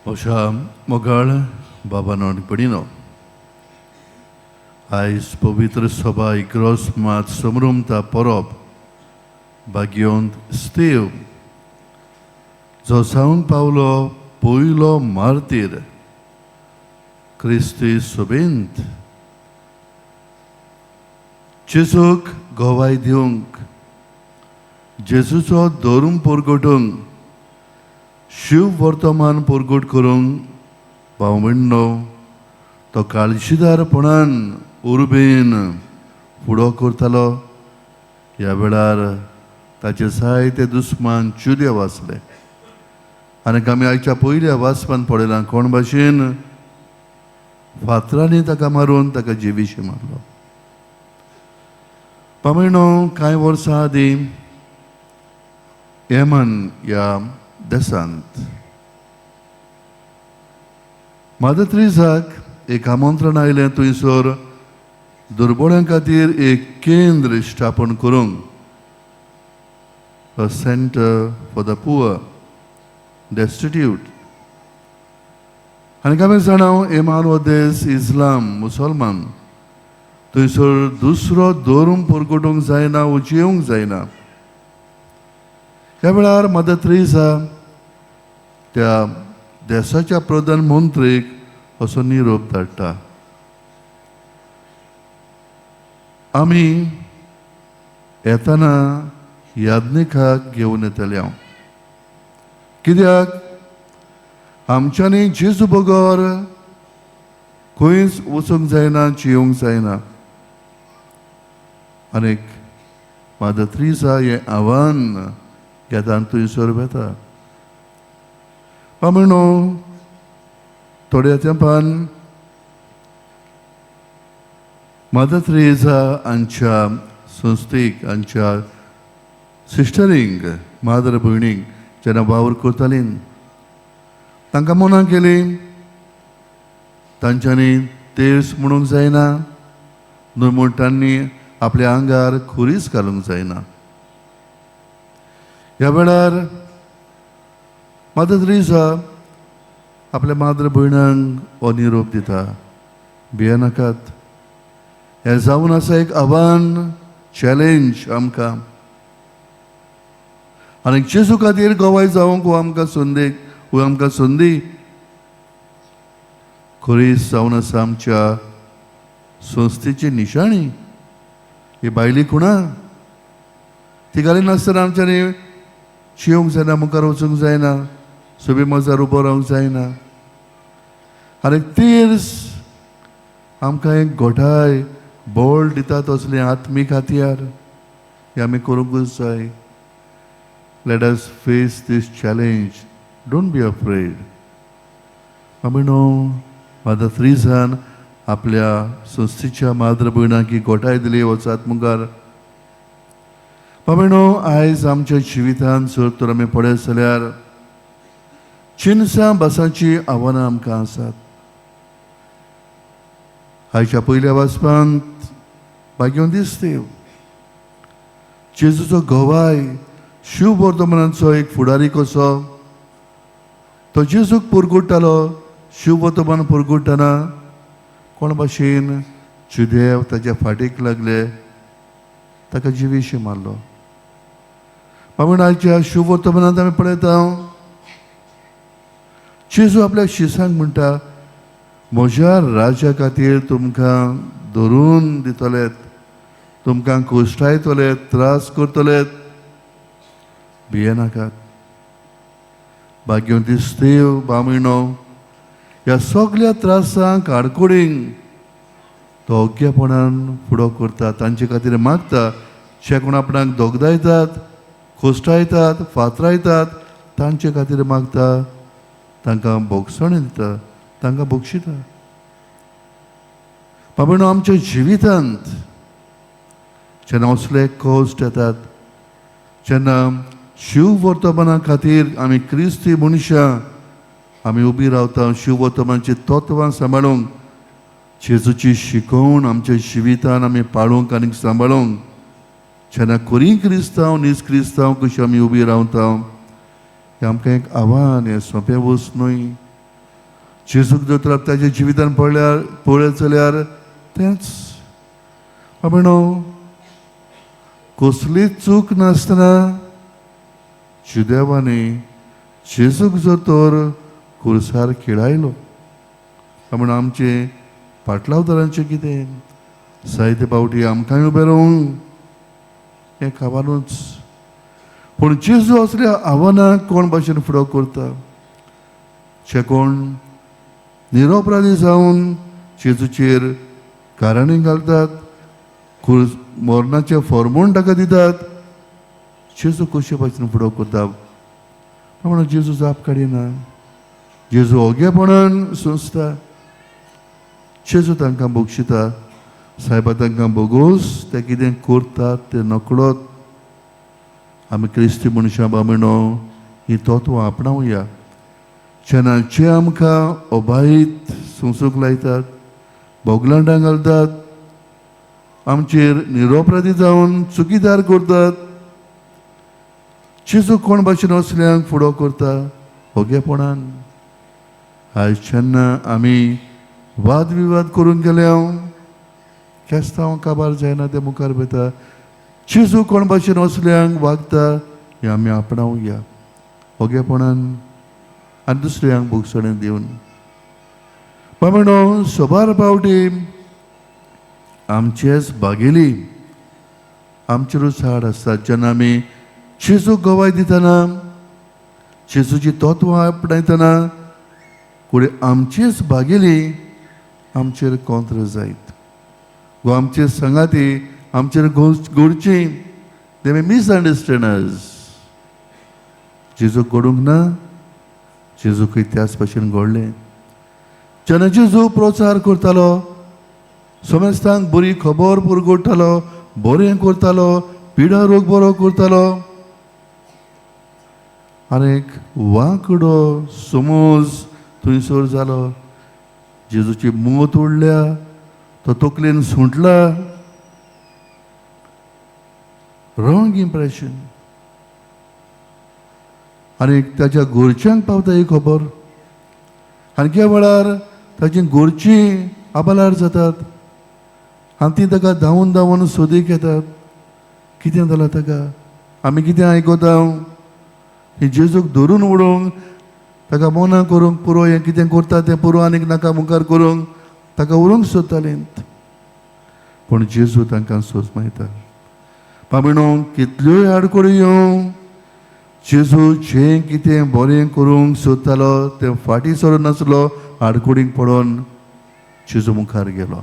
अशा मोगाळ बाबानो आनी भयणीनो, आयज पवित्र सभा इग्रोस मात समृमता परब भाग्योंत स्तेव जो जावंक पावलो पयलो मार्तीर क्रिस्ती सभेंत जेजूक गवाय दिवंक, जेजूचो धर्म परगटूंक, शिव वर्तमान परगट करूंक भाव भयणो तो काळजीदारपणान उर्बेन फुडो करतालो. ह्या वेळार ताचे जायते दुस्मान चुदे आसले आनी आमी आयच्या पयल्या वाचपान पळयलां कोण भाशेन फातरांनी ताका मारून ताका जिवीशी मारलो. पामयणो, कांय वर्सां आदीं येमन ह्या देशांत मादर त्रेझाक एक आमंत्रण आयलें थंयसर दुर्बोळ्यां खातीर एक केंद्र स्थापन करूंक, a centre for the poor, destitute. आनी आमी जाणा, येमान हो देश इस्लाम, मुसलमान. थंयसर दुसरो धर्म परगटूंक जायना, उजयेवंक जायना. ह्या वेळार मदर त्रेझा त्या देशाच्या प्रधानमंत्रीक असो निरोप धाडटा, आमी येतना याज्ञिकाक घेवन येतले हांव, कित्याक आमच्यांनी जेजू बगर खंयच वचूंक जायना, जियोंक जायना. आनीक मादर त्रिजा हें आव्हान घेता आनी थंयसर वेता. पामणो, थोड्या तेंपान मादर त्रेजा हांच्या संस्थेक, हांच्या सिस्टरींक, मादर भयणींक जेन्ना वावर करतालीं, तांकां मना केली, तांच्यांनी तेर्स म्हणूंक जायना, न्हय म्हूण तांणी आपल्या आंगार खुरीस घालूंक जायना. ह्या वेळार मादर त्रेजा आपल्या माद्र भयणांक हो निरोप दिता, भियेनाकात. हें जावन आसा एक आव्हान, चॅलेंज आमकां आनी जेजू खातीर गवाय जावंक हो आमकां संदी, हो आमकां संदी. खुरीस जावन आसा आमच्या संस्थेची निशाणी, ही बायली खुणा. ती घालिनासतना आमच्यांनी शिवंक जायना, मुखार वचूंक जायना, सभे मजार उबो रावंक जायना. आनी तीर्स आमकां एक घोटाय, बळ दिता तसलें आत्मीक हत्यार. हें आमी करूंकूच जाय. Let us face this challenge. Don't be afraid. आमी न्हू, मादर त्रिजान आपल्या संस्थेच्या माद्र भयणांक ही घोटाय दिली, वचात मुखार. बाबा, आयज आमच्या जिवितांत जर तर आमी पळयत जाल्यार चिनसां भासांची आव्हानां आमकां आसात. आयच्या पयल्या वाचपांत भाग्योन दिसते जेजूचो गवाय, शिव वर्तमानाचो एक फुडारी कसो तो जेजूक पुरगुट्टालो. शिव वर्तमान पुरगुट्टना कोण भाशेन जुदेव ताच्या फाटीक लागले, ताका जिवीशी मारलो. बाबा, आयच्या शिव वर्तमानांत आमी पळयता, जेजू आपल्या शिसांक म्हणटा, म्हज्या राज्या खातीर तुमकां धरून दितलेत, तुमकां कोश्टायतले, त्रास करतले, भियेनाकात. भाग्योन दिसतेव बामणो, ह्या सगल्या त्रासांक, आडकुडींक तो ओग्गेपणान फुडो करता, तांचे खातीर मागता. जे कोण आपणाक दोगदायतात, खोश्टायतात, फातरायतात, तांचे खातीर मागता, तांकां भोगसणी दिता, तांकां बक्षिता. बाबा, आमच्या जिवितांत जेन्ना असले कश्ट येतात, जेन्ना शिव वर्तमाना खातीर आमी क्रिस्ती मनशां आमी उबी रावता, शिव वर्तमानाची तत्वां सांबाळूंक, जेजूची शिकोवण आमच्या जिवितान आमी पाळूंक आनी सांबाळूंक, जेन्ना खरी क्रिस्तांव, नीज क्रिस्तांव कशी आमी उबी रावता, हें आमकां एक आव्हान. हें सोंपें वस्त न्हय. जेजूक दोतोराक ताच्या जिवितान पळल्यार पळयत जाल्यार तेंच. बाबा, कसलीच चूक नासतना जुदेवांनी जेजूक दोतोर कुर्सार खिळायलो. म्हण आमचे पाटलावदारांचें कितें? जायते फावटी आमकांय उबें रावूंक हें खबरूच. पूण जेजू असल्या आव्हानाक कोण भाशेन फुडो करता? जे कोण निरोपराधी जावन जेजूचेर कारणी घालतात, कुर्स मरणाचें फॉर्मून ताका दितात, जेजू कशे भाशेन फुडो करता? म्हणून जेजू जाप काडिना. जेजू ओगेपणान सोंसता. जेजू तांकां बक्षिता. सायबा तांकां बोगोस, ते कितें करतात ते नकळत. आमी क्रिस्ती मनशां बाबणो ही तत्वां आपणावया. जेन्ना जे आमकां अबायत सोंसूंक लायतात, बोगलांडां घालतात, आमचेर निरोपराधी जावन चुकीदार करतात, जेजू कोण भाशेन असल्यांक फुडो करता? ओगेपणान. आयज जेन्ना आमी वाद विवाद करूंक गेले, केस्तांव काबार जायना, ते मुखार वयता. जेजू कोण भाशेन असल्यांक वागता हें आमी आपणावया, ओगेपणान आनी दुसऱ्यांक भोगसणें दिवन. बाबा, सोबार फावटी आमचेच बागेली आमचेरूच हाड आसतात. जेन्ना आमी जेजूक गवाय दितना, जेजूची तत्वां आपणायतना, कुडे आमचीच बागेली आमचेर कोंत्र जायत गो, आमचे संगाती आमचेर गोडची, they may misunderstand us. जेजूक घडूंक ना? जेजूकय त्याच भाशेन घडलें. जेन्ना जेजू प्रचार करतालो, समेस्तांक बरी खबर पुरगोडटालो, बरें करतालो, पिडा रोग बरो करतालो, आनी एक वांकडो समज थंयसर जालो. जेजूची मूत उडल्या, तो तकलेन सुंटला. Wrong impression. आनी ताच्या घरच्यांक पावता ही खबर आनी त्या वेळार ताची घरचीं आबलार जातात आनी ती ताका धांवून धांवून सोदीक येतात, कितें जालां ताका? आमी कितें आयकता? ही जेजूक धरून उडोवंक, ताका मोना करूंक पुरो, हें कितें करता तें पुरो, आनीक नाका मुखार करूंक ताका व्हरूंक सोदतालीं. पूण जेजू तांकां सोजमायता. बाबीणो, कितल्योय आडखळी येवं, जेजू जें कितें बरें करूंक सोदतालो तें फाटीं सरून नासलो. आडखळींक पडोन जेजू मुखार गेलो.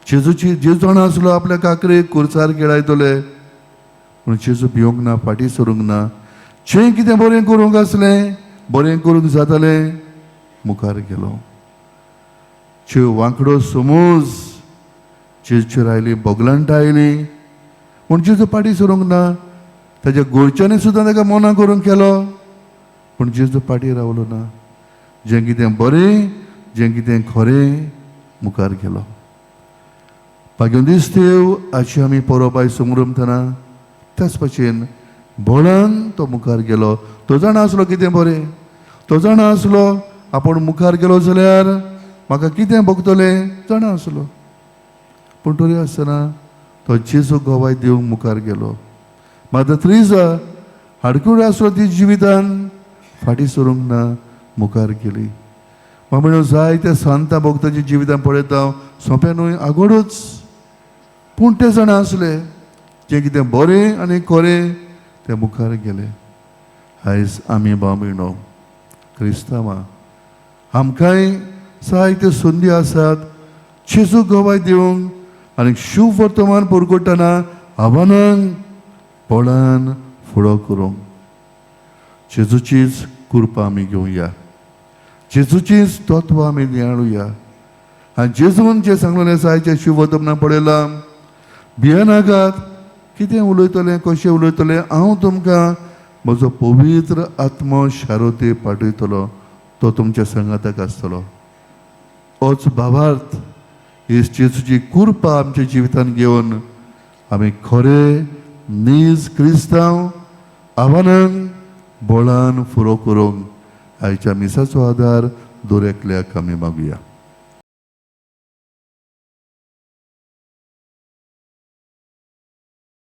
जेजूची जेजू जाणा आसलो आपल्या काकरेक कुर्सार खेळायतले, पूण जेजू भिवंक ना, फाटीं सरूंक ना. जें कितें बरें करूंक आसलें, बरें करूंक जातालें, मुखार गेलो. जेव वांकडो समज जेजूचेर आयली, बोगलांटां आयली, पूण जेजू फाटीं सरूंक ना. ताच्या घरच्यांनी सुद्दां ताका मना करूंक केलो, पूण जेजू फाटीं रावलो ना. जें कितें बरें, जें कितें खरें, मुखार गेलो. भाग्य देव, आजची आमी परब आयज समरमतना त्याच भाशेन बळान तो मुखार गेलो. तो जाणा आसलो कितें बरें. तो जाणा आसलो आपूण मुखार गेलो जाल्यार म्हाका कितें भोगतलें, जाणा आसलो. पूण तरी आसतना तो जेजू गवाय दिवंक मुखार गेलो. मात्र त्रिजा हाडकुळी आसलो ती जिवितान फाटीं सरूंक ना, मुखार गेली. म्हणून जायत्या संता भक्ताच्या जिवितान पळयता, सोंपें न्हय, आगोडूच. पूण ते जाणा आसले जें कितें बरें आनी खरें, ते मुखार गेले. आयज आमी भाव भयणो क्रिस्तांवां, आमकांय जायत्यो संदी आसात जेजू गवाय दिवंक आनी शुभ वर्तमान पुरगुट्टना आव्हानांक बळान फुडो करूंक. जेजूचीच कृपा आमी घेवया, जेजूचीच तत्वां आमी नियाळुया. आनी जेजून जें सांगलेलें जायतें शुभ वर्तमानान पळयलां, भियेनाकात, कितें उलयतलें, कशें उलयतलें, हांव तुमकां म्हजो पवित्र आत्मो शारोते पाठयतलो, तो तुमच्या संगाताक आसतलो. होच भावार्थ, ही जेजूची कृपा आमच्या जिवितान घेवन आमी खरे नीज क्रिस्तांव आव्हानांक बळान फुरो करूंक आयच्या मिसाचो आदार. दर एकल्याक आमी मागुया.